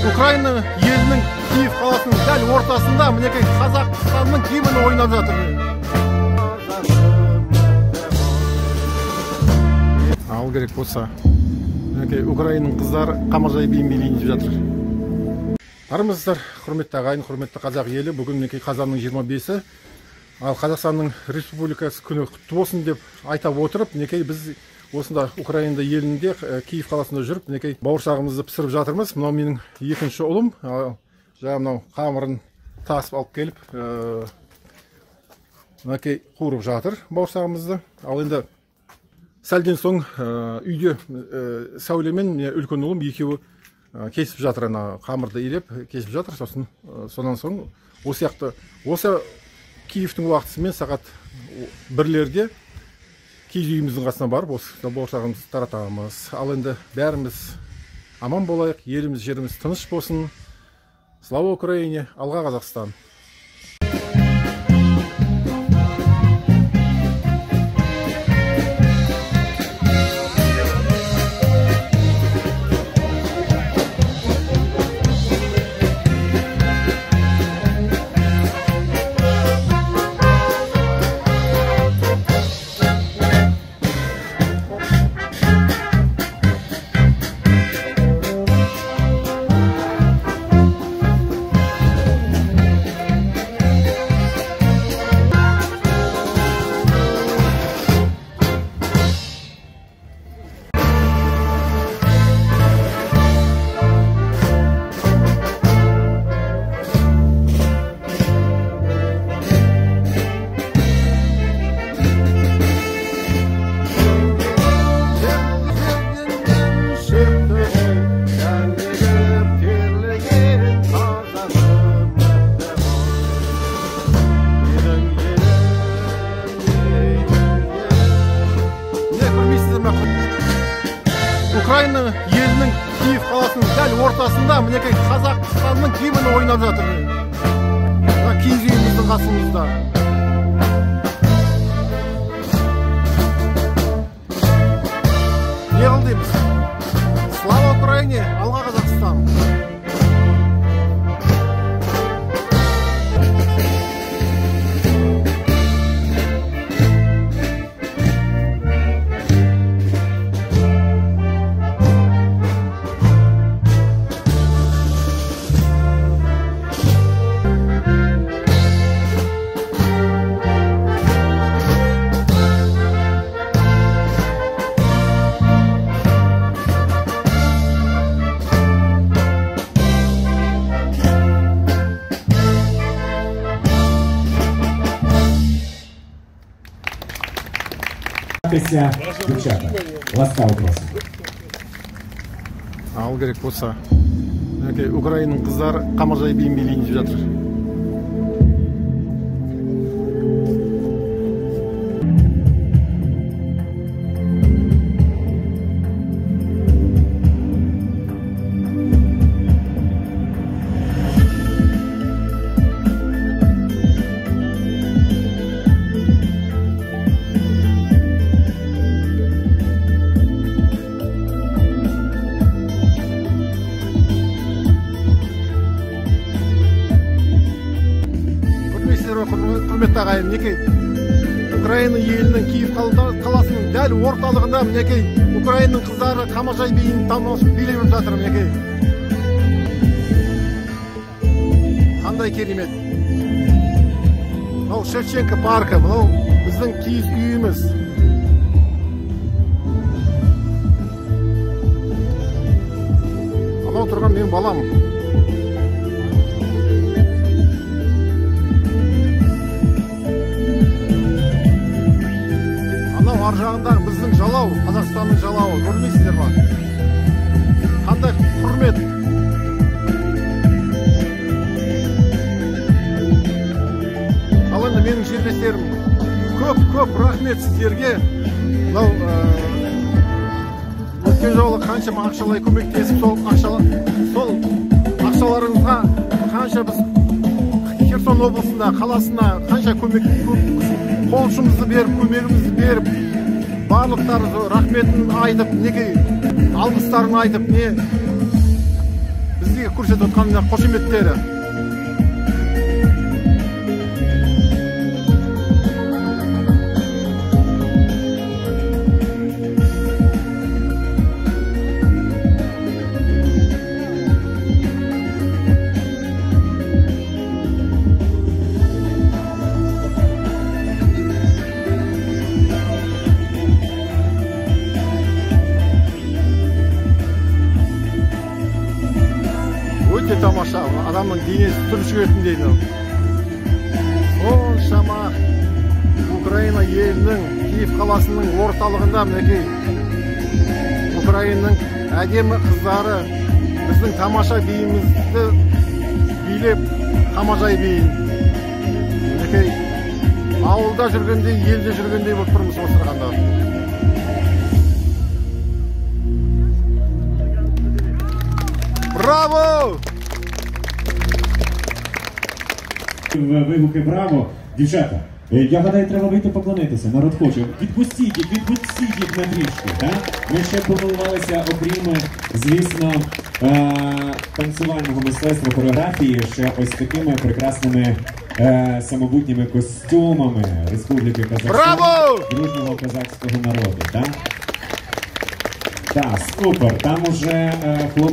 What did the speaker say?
Украина елінің Киев қаласының дәл ортасында мінекей Қазақстанның гимні ойнап жатыр. Ал керек болса, мінекей Украинаның қыздары қамажай биін билейін деп жатыр. Армысыздар, құрметті ағайын, құрметті қазақ елі. Бүгін мінекей қазанның 25-і. Ал Қазақстанның Республикасы күні құтты болсын деп айта отырып, мінекей біз осында Украина елінде Киев қаласында жүріп, мінекей бауырсағымызды пісіріп жатырмыз. Мынау менің екінші ұлым, жаңа мынау қамырын тасып алып келіп, мінекей қуырып жатыр бауырсағымызды. Ал енді сәлден соң үйде Сәуле мен үлкен ұлым екеуі кесіп жатыр, ана қамырды илеп кесіп жатыр. Сосын сонан соң осы сияқты осы Киевтің уақытысымен сағат 1-лерде киіз үйіміздің қасына барып осы бауырсағымызды таратамыз. Ал енді бәріміз аман болайық, еліміз, жеріміз тыныш болсын. Слава Украине, алға Қазақстан! Украина елінің Киев қаласының дәл ортасында мінекей Қазақстанның гимні ойнап жатыр. Мына киіз үйіміздің қасымызда. Не қыл дейміз? Слава Украине, алға Қазақстан! Дівчата, ласкаво просимо. Ал керек болса, мінекей Украинаның қыздары қамажай биін билейін деп жатыр. Құрметті ағайын, мінекей Украина елінің Киев қаласының дәл орталығында мінекей Украинаның қыздары қамажай биін билеп жатыр. Мінекей қандай керемет! Мынау Шевченко паркі, мынау біздің киіз үйіміз. Анау тұрған менің балам. Ар жағындағы біздің жалау, Қазақстанның жалауы, көрмейсіздер ма? Қандай құрмет! Ал енді менің жерлестерім, көп-көп рахмет сіздерге. Мынау өткен жолы қаншама ақшалай көмектесіп, сол ақшаларыңызға қанша біз Херсон облысында, қаласына қанша көмек, қол ұшымызды беріп, көмегімізді беріп, барлықтарыңызға рахметін айтып, мінекей алғыстарын айтып, не бізге Бізге көрсетіп отқан қошеметтері. Өте тамаша, адамның денесі түршігетіндей. Соншама Украина елінің, Киев қаласының орталығында мінекей Украинаның әдемі қыздары біздің тамаша биімізді билеп, қамажай биін. Мінекей ауылда жүргендей, елде жүргендей болып тұрмыз осырғанда. Браво! Вигуки браво! Дівчата, я гадаю, треба вийти поклонитися, народ хоче. Відпустіть їх на трішки, так? Ми ще помилувалися, окрім, звісно, танцювального мистецтва, хореографії, ще ось такими прекрасними самобутніми костюмами Республіки Казахстан, дружнього казахського народу, так? Так, супер, там уже хлопці.